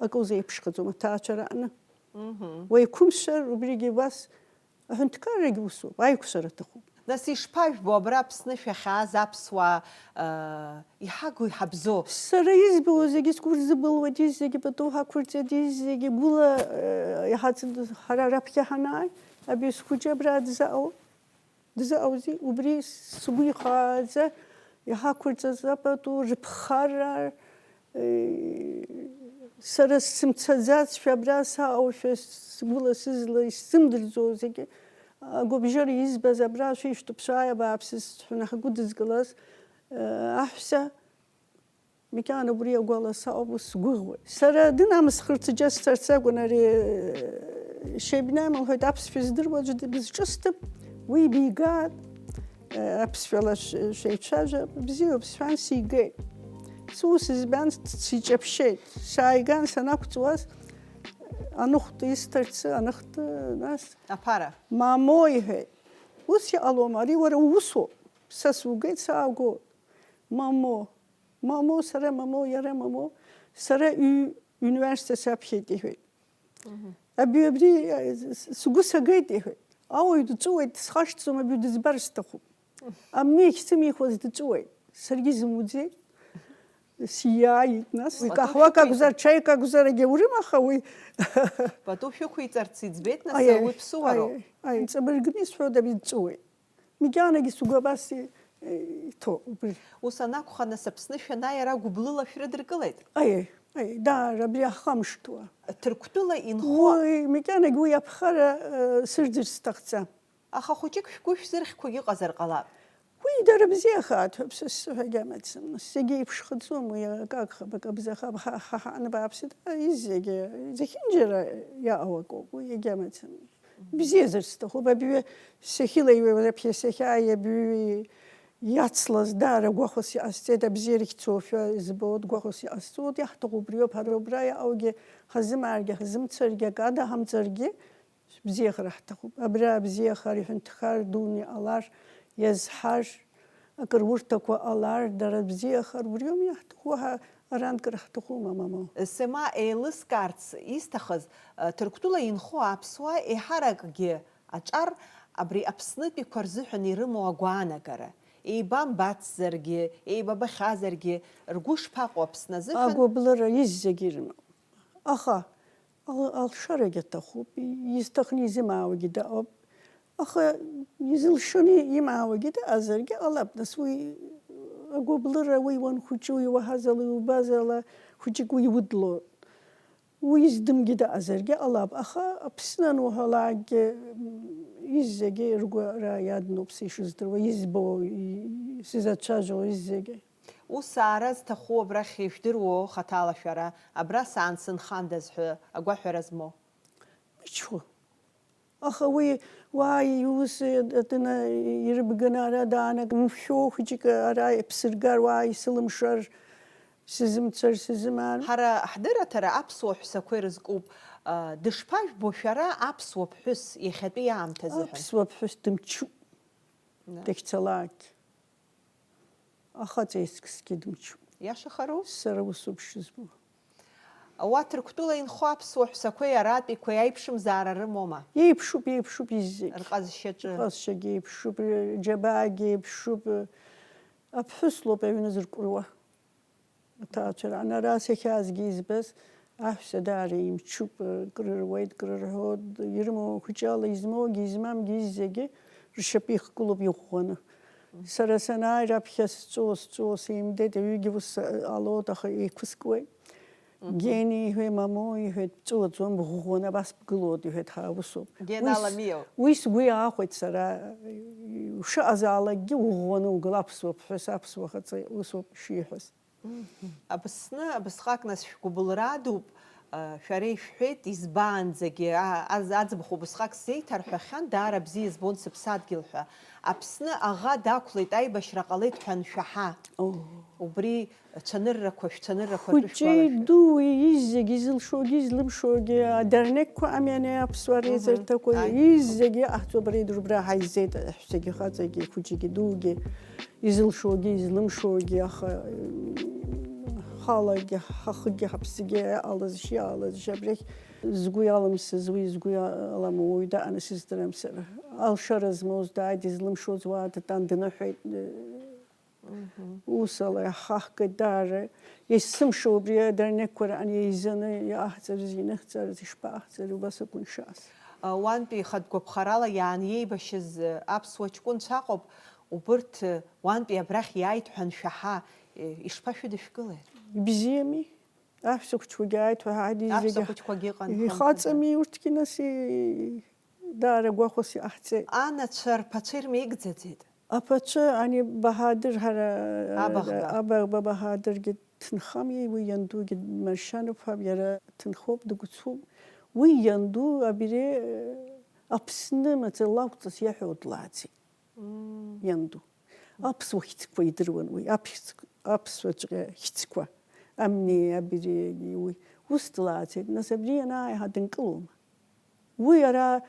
акы узеиԥшхаӡом, аҭаацәара аҟны. Мгм. Уеиқәымшәар, убригьы убас аҳәынҭқаррагьы усоуп, аиқәшәара аҭахуп. Нас ишԥажәбо, абра Аԥсны шәахьааз аԥсуаа, э, иҳагу, иҳабзоу? Сара избауа зегьы сгәы рзыбылуеит, зегьы пату ҳақәырҵеит, зегьы гәыла, э, иҳаҵ-, ҳара раԥхьа ҳанааи, абри схәыҷы абра дзаҟоу, дзаҟоузеи? Убри сгәы ихааӡа иҳақәырҵаз апату, рыԥхарра, Сара сымцаӡацшәа абра саҟоушәа, сгәыла-сызла исзымдырӡо зегьы агәабжьара избаз абра шәишәтәуп, шәааи абааԥсы, сҳәаны ҳгәыдызкылаз, аҳәса, макьана убри агәала саҟоуп, ус сгәыӷуеит. Сара дынамысхырц џьа сцарц акәын, ари, шьабнам лҳәоит, аԥсшәа здыруа аӡәы дыбзҿысҭып, уи бигааит. Аԥсшәала шә-, шәеицәажәап, бзиоуп, сҳәан, сигеит. Сус избан, сиҷаԥшьеит. Сааиган санақәҵуаз, аныхтә исҭарцы, аныхтә, нас. Аԥара. Мамо, иҳәеит. Ус иҟалома, ари уара уусоуп. Са сугеит, саагоит. Мамо, мамо, сара мамо, иара мамо. Сара ҩ-, университет саԥхьеит, иҳәеит. Мгм. Абри, абри, э, с-, сгәы сагеит, иҳәеит. Ауаҩ дҵәыуеит, дысхашҭӡом, абри дызбар сҭахуп. Амни ахьсымихуаз дҵәыуеит. Саргьы изымуӡеит. Сиааит, нас. Уи пату каҳуак шәықәиҵар- акәзар, чаик акәзар, егьаурым, аха уи. Пату шәықәиҵарц иӡбеит, нас, аиеи, уи ԥсуароуп. Аиеи, аиеи, ҵабыргны исҳәоит, абри дҵәыуеит. Макьанагьы сгәы абас и-, иҭоуп убри. Ус анакәха, нас Аԥсны шәанааи ара гәыблыла шәрыдыркылеит? Аиеи, аиеи, даара, абри ахамышҭуа. Ҭырқәтәыла инхо. Уи, макьанагь уи аԥхара, э, сырӡырц сҭахӡам. Аха хәыҷык шәгәы шәзырхьқәагь ыҟазар ҟалап. Уи дара бзиахааит ҳәа ԥсыс сҳәагьы амаӡам. Зегьы еиԥшхаӡом, уи акы агхап, акы бзахап, ҳа, ҳа, ҳа, анбааԥсит, а, изегьы, зехьынџьара иаауа акоуп, уи иагьамаӡам. Бзиазар сҭахуп, абҩы сахьылаиуа, раԥхьа сахьааи, абҩы иацлаз даара гәахәас иҟасҵеит, абзиара хьӡошәа избоит, гәахәас иҟасҵоит, иаҳҭаху убриоуп, ҳара убра иааугьы ҳазымааргьы, ҳазымцаргьы, акы адаҳамҵаргьы, бзиахара ҳҭахуп. Абра абзиахара иҳәынҭқар дуны иҟалар, иазҳар, акыр урҭақәа ҟалар, дара бзиахар, убриоума иаҳҭаху, ҳа арантә кыр ҳҭахума, мамоу? Сема еилыскаарц исҭахыз, Ҭырқәтәыла инхо аԥсуаа еиҳаракгьы аҿар абри Аԥснытәиқәа рзыҳәан ирымоу агәаанагара, еибамбацзаргьы, еибабахьазаргьы, ргәы шԥаҟоу Аԥсны азыҳәан? Агәыблыра изегьы ирымоуп. Аха ал-, алшарагь аҭахуп, изҭахны изымаауагьы дыҟоуп. Аха изылшоны имаауагьы дыҟазаргьы ҟалап, нас уи агәыблыра, уи уанхәыҷы, уи уаҳазала, иубазала, хәыҷык уи иудлоит. Уи издымгьы дыҟазаргьы ҟалап, аха Аԥсны ануҳәалакгьы, м, Зегьы ргәы ара иадноуп са ишыздыруа, избо, и-, сзацәажәо зегьы. Ус аара зҭаху абрахь ижәдыруоу хаҭала шәара, абра саан сынхандаз ҳәа агәаҳәара змоу? Мычхәы. Аха уи уа иус атәына ирыбганы ара даанаган, мшәо хәыҷык ара иԥсыргар, уа исылымшар, сызымцар, сызымаар. Ҳара ҳдырраҭара аԥсуа ҳәсақәа ирызкуп. Дышԥажәбо шәара аԥсуа ԥҳәыс иахьатәи аамҭазы ҳәа? Аԥсуа ԥҳәыс дымчуп, дахьцалакгьы. Ахаҵа есқьысгьы дымчуп. Иашахару? Сара усоуп шызбо. Уа Ҭырқәтәыла инхо аԥсуа ҳәсақәеи аратәиқәеи аиԥшымзаара рымоума? Еиԥшуп, еиԥшуп изегь. Рҟазшьаҿы. Рҟазшьагьы еиԥшуп, џьабаагьы еиԥшуп. Аԥҳәыс лоуп аҩны зыркәыруа. Аҭаацәара. Ана ара сахьаазгьы избаз, аҳәса даара имчуп, крыруеит, крырҳәоит, ирымоу хәыҷала измоугьы, измамгьы, изегьы ршьапы ихгылоуп иӷәӷәаны. Сара санааи раԥхьа сҵәуо, сҵәуо сеимдеит, аҩыгьы ус ҟалоит, аха еиқәыскуеит. Гени иҳәеит, мамоу иҳәеит, бҵәуаӡом, бӷәӷәаны абас бгылоит, иҳәеит, ҳа усоуп. Гена Ламио. Уи сгәы иаахәеит сара, ушыҟазаалакгьы уӷәӷәаны угыл, аԥсуа ԥҳәыс, аԥсуа хаҵа усоуп шиҳәаз. Аԥсны абысҟак нас шәгәыбылра дууп, шәара ишәҳәеит, избаанӡагьы аӡбахә убысҟак сзеиҭарҳәахьан, даара бзиа избон сыԥсадгьыл ҳәа. Аԥсны аӷа дақәлеит, аибашьра ҟалеит ҳәа аншәаҳа. Убри цәаныррақәа, шәцәаныррақәа ртәы шәгәалашәоит. Хәыҷи дууи, изегьы, изылшогьы, излымшогьы, адернеққәа ами ани аԥсуа реизырҭақәа, изегьы иҟаҳҵо абри дубра ҳаизеит, ҳәсагьы, хаҵагьы, хәыҷыгьы, дуугьы. Изылшогьы, излымшогьы, аха халагьы, ҳахгьы, ҳаԥсгьы иҟалазшь, иҟалазшь, абрахь згәы иалымсыз, уи згәы иаламу уаҩ даҟаны сыздырам сара. Алшара змоз дааит, излымшоз уа дтәан дныҳәеит. Ус ала иаҳхаҳгеит даара. Есымша убри адернеққәа раан еизаны иҟаҳҵарыз, иныҳҵарыз, ишԥаҟаҳҵари убас акәын шаас. Уантәи ихатә гәаԥхарала иаанеибашьыз аԥсуа ҷкәынцәа ыҟоуп, убырҭ уантәи абрахь иааит ҳәа аншәаҳа, ишԥашәыдышәкылеи? Ибзиами, аҳәса хәыҷқәагьы ааит ҳәа ҳаидызегьы. Аҳәса хәыҷқәагьы ыҟан. Ихаҵами урҭгьы нас, даара гәахәас иҟаҳҵеит. Анацәа рԥацәа ирмеигӡаӡеит. Аԥацәа ани Баҳадыр ҳара Абаӷба. Абаӷба Баҳадыргьы дҭынхами, уи иандугьы Маршьанов ҳәа, иара дҭынхоуп, дгәцуп. Уи ианду абри Аԥсны маӡа лакәҵас иаҳәо длааӡеит. Ианду. Аԥсуа хьӡқәа идыруан уи, аԥхьӡ-, аԥсуаҵәҟьа хьӡқәа. Амни, абри, уи. Ус длааӡеит. Нас абри ианааиҳа дынкылома? Уи ара,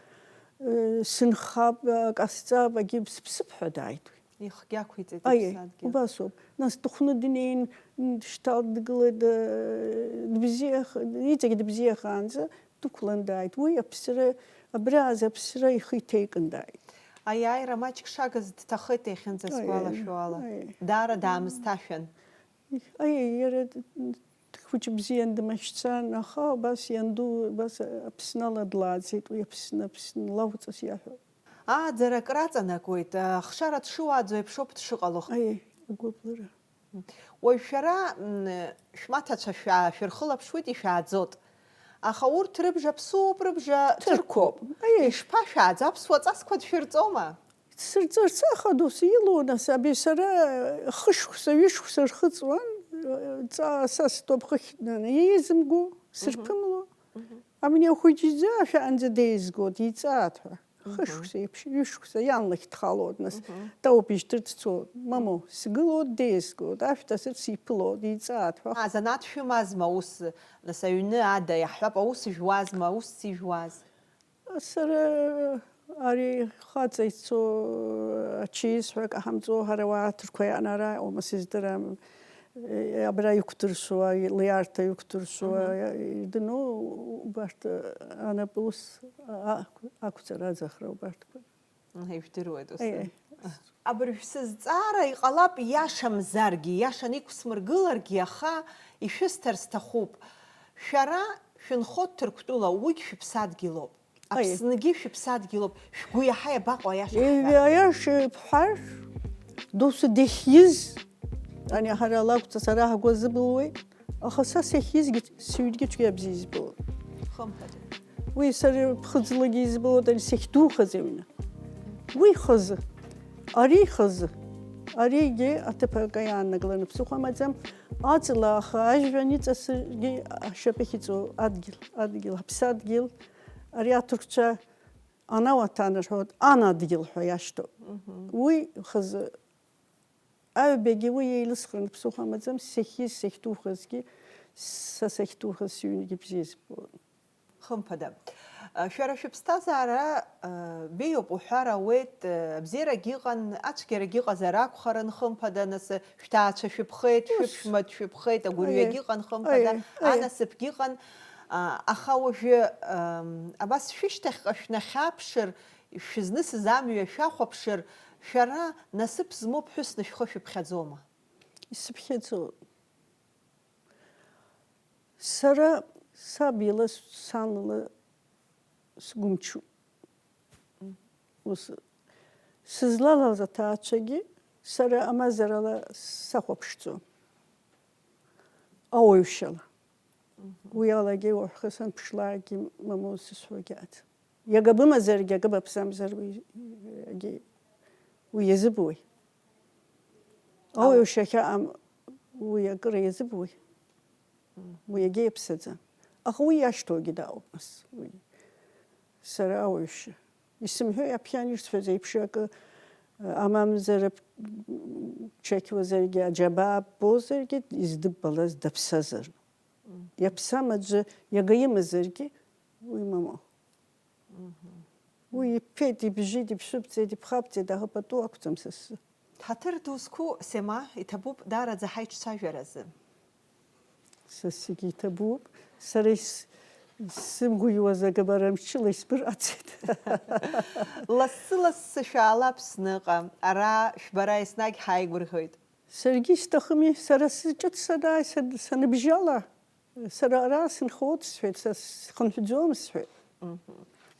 э, сынхап, ак ҟасҵап, агьи сыԥсып ҳәа дааит уи. Ихгьы ақәиҵеит Аиеи, иԥсадгьыл. Убасоуп. Нас дыхәны днеин, дышьҭалт, дгылеит, э, дыбзиах-, иҵегь дыбзиахаанӡа дықәлан дааит. Уи аԥсра, абри ааз аԥсра ихы иҭеикын дааит. Аиааира маҷк шагыз дҭахеит, иахьынӡасгәалашәо ала. Аиеи, аиеи. Даара даамысҭашәан. Аиеи, иара д-, д-, хәыҷы бзиан дмашьцан, аха убас ианду, убас Аԥсны ала длааӡеит, уи Аԥсны, Аԥсны лакәҵас иаҳәо. Ааӡара акраҵанакуеит, ахшара дшыуааӡо еиԥшоуп дшыҟало. Аиеи, агәыблра. Уажә шәара, м, шәмаҭацәа шәаа-, шәырхылаԥшуеит, ишәааӡоит. Аха урҭ рыбжа ԥсуоуп, рыбжа Ҭырқәоуп. Ҭырқәоуп. Аиеи. Ишԥашәааӡо, аԥсуа ҵасқәа дшәырҵома? Дсырҵарц ахадоусы илоу, нас, абри сара хышықәса, ҩышықәса рхыҵуан, ҵаа са стәоуп хыхь днаны, еизымго, сырԥымло. Абни ахәыҷы иӡаа шәаанӡа деизгоит, иҵаат ҳәа. Хышықәса еиԥш, ҩышықәса ианлахь дхалоит, нас, таупыжьҭыр дцоит. Мамоу, сгылоит, деизгоит, ашәҭ асыр сиԥылоит, иҵаат ҳәа. А, занааҭ шәымазма ус, нас, аҩны ада, иаҳҳәап, аус жәуазма, аусс ижәуаз? Сара ари хаҵа ицо ачеиз ҳәа акы ҳамҵо, ҳара уа аҭырқәа иаҟны ара иҟоума сыздырам. Абра иқәдыршәуа, лиарҭа иқәдыршәуа, Мгм. Ирдыруоу убарҭ анапы ус а-, ақәҵара аӡахра убарҭқәа. Мгм, ижәдыруеит ус. Аиеи. Абыржә сызҵаара иҟалап иашамзаргьы, иашаны иқәсмыргыларгьы, аха ишәысҭар сҭахуп. Шәара шәынхо Ҭырқәтәыла, уигь шәыԥсадгьылоуп. Аиеи. Аԥсныгьы шәыԥсадгьылоуп. Шәгәы иаҳа иабаҟоу аиаша Еи, шәҳәар? Аиаша бҳәар, доусы дахьиз, ани ҳара лакәҵас ара ҳгәы азыбылуеит, аха са сахьизгьы сыҩнгьы цәгьа бзиа избылоит. Хымԥада. Уи сара ԥхыӡлагьы избылоит, ани сахьдухаз аҩны. Уи хазы, ари хазы, аригьы аҭыԥ акы иааннагаланы ԥсыхәа амаӡам, аҵла аха ажәҩан иҵасыргьы ашьапы ахьыҵоу адгьыл, адгьыл, ҳаԥсадгьыл, ари аҭырқәцәа анауаҭан рҳәоит, анадгьыл ҳәа иашьҭоуп. Уи хазы, аҩбагьы уи еилысхраны ԥсыхәа амаӡам, сахьиз, сахьҭухызгьы, са сахьҭухыз сыҩнгьы бзиа избон. Хымԥада. Шәара шәыԥсҭазаара беиоуп уҳәар ауеит, абзиарагь ыҟан, ацәгьарагь ыҟазар акәхарын, хымԥада, нас шәҭаацәа шәыԥхеит, шәыԥшәма дшәыԥхеит, агәырҩагь ыҟан, хымԥада, анасыԥгь ыҟан, аха уажәы, абас шәышьҭахьҟа шәнахьаԥшыр, шәызнысыз амҩа шәахәаԥшыр, шәара насыԥ змоу ԥҳәысны шәхы шәыԥхьаӡома? Исыԥхьаӡоит. Сара саб ила, сан ла сгәымчуп. Ус, сызлалаз аҭаацәагьы сара амазарала сахәаԥшӡом. Ауаҩшьала. Уи алагьы уаҳәха санԥшлаагьы мамоу сысҳәогьы аӡ. Иага бымазаргьы, акы баԥсамзар, уи, уи иазыбуеи? Ауаҩшьахьа ам-, уи акыр иазыбуи? Уи иагьа иаԥсаӡам. Аха уи иашьҭоугьы дааоуп, нас, уи. Сара ауаҩшьа. Исымҳәои, аԥхьан ишсҳәаз еиԥш акы, амамзар, ап-, чақьуазаргьы, аџьабаа ббозаргьы, издыббалаз даԥсазар. Иаԥсам аӡәы иага имазаргьы, уи мамоу. Уи иԥеит, ибжьеит, иԥшәыбҵеит, иԥхабҵеит, аха пату ақәӡам са сзы. Ҳаҭыр ду зқәу Сема, иҭабуп даараӡа ҳаиҿцәажәаразы. Са сгьы иҭабуп. Сара ис-, исымгәыҩуаз агабара мчыла исбырҟацеит. Лассы-лассы шәаала Аԥсныҟа, ара шәбара еснагь ҳаигәырӷьоит. Саргьы исҭахыми, сара сҿыц санааи, сан-, саныбжьала, сара ара сынхоит сҳәеит, са схынҳәӡом сҳәеит.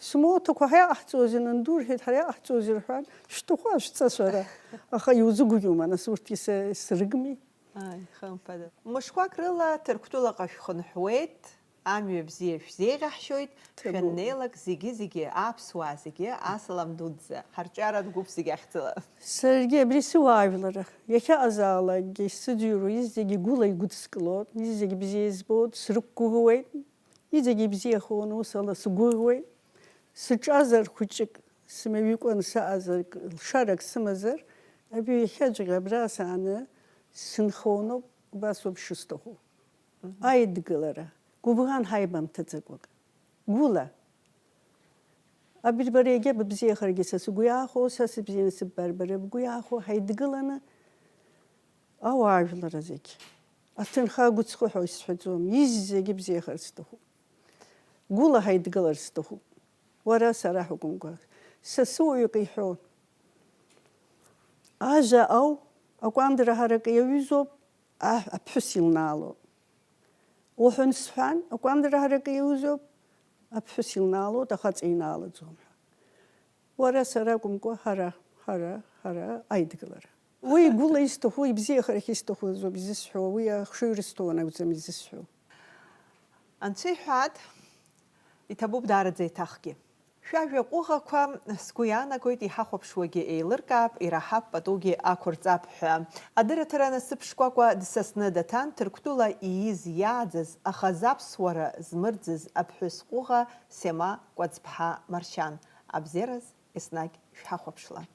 Смоҭақәа ҳара иаҟаҳҵозеи, нанду рҳәеит, ҳара иаҟаҳҵозеи рҳәан, шәҭаху ашәҵа шәара. Аха иузыгәгьоума, нас урҭгьы са срыгми? Ааи, хымԥада. Мышқәак рыла Ҭырқәтәылаҟа шәхынҳәуеит, амҩа бзиа шәзеиӷьаҳшьоит, шәаннеилак зегьы-зегьы, аԥсуаа зегьы, асалам дуӡӡа, ҳарҿиаратә гәыԥ зегьы ахьӡала. Саргьы абри сыуаажәлар иахьыҟазаалакгьы исзыӡырҩуа, изегьы гәыла игәыдскылоит, изегьы бзиа избоит, срықәгәыӷуеит, изегьы ибзиахоны усала сгәыӷуеит. Сыҿазар хәыҷык, сымҩаҩыкәан саазар, лшарак сымазар, абри иахьаӡәк абра сааны сынхоноуп, убасоуп шысҭаху. Аидгылара, гәыбӷан ҳаибамҭаӡакәак. Гәыла. Абри бара иагьа быбзиахаргьы са сгәы иаахәо, са сыбзианы сыббар бара бгәы иаахәо, ҳаидгыланы ауаажәларра зегь. Аҭынха агәыцхәы ҳәа исҳәаӡом, изегьы бзиахар сҭахуп. Гәыла ҳаидгылар сҭахуп. Уара сара ҳакәымкәа. Са сыуаҩык иҳәон. Ажа ау, акәандра ҳаракы иаҩызоуп, аҳ-, аԥҳәыс илнаалоуп. Уҳәан сҳәан, акәандра ҳаракы иаҩызоуп, аԥҳәыс илнаалоит, ахаҵа инаалаӡом ҳәа. Уара сара акәымкәа, ҳара, ҳара, ҳара аидгылара. Уи гәыла исҭаху, ибзиахарахь исҭаху азоуп изысҳәо, уи ахшыҩ рысҭон акәӡам изысҳәо. Анцәа иҳәаат, иҭабуп даараӡа еиҭахгьы. Шәажәа ҟәыӷақәа, сгәы иаанагоит, иҳахәаԥшуагьы еилыркаап, ираҳап, патугьы ақәырҵап ҳәа. Адырраҭара насыԥ шкәакәа дсасны даҭан Ҭырқәтәыла ииз иааӡаз, аха заԥсуара змырӡыз аԥҳәыс ҟәыӷа Сема Кәаӡԥҳа Маршьан. Абзиараз еснагь шәҳахәаԥшла.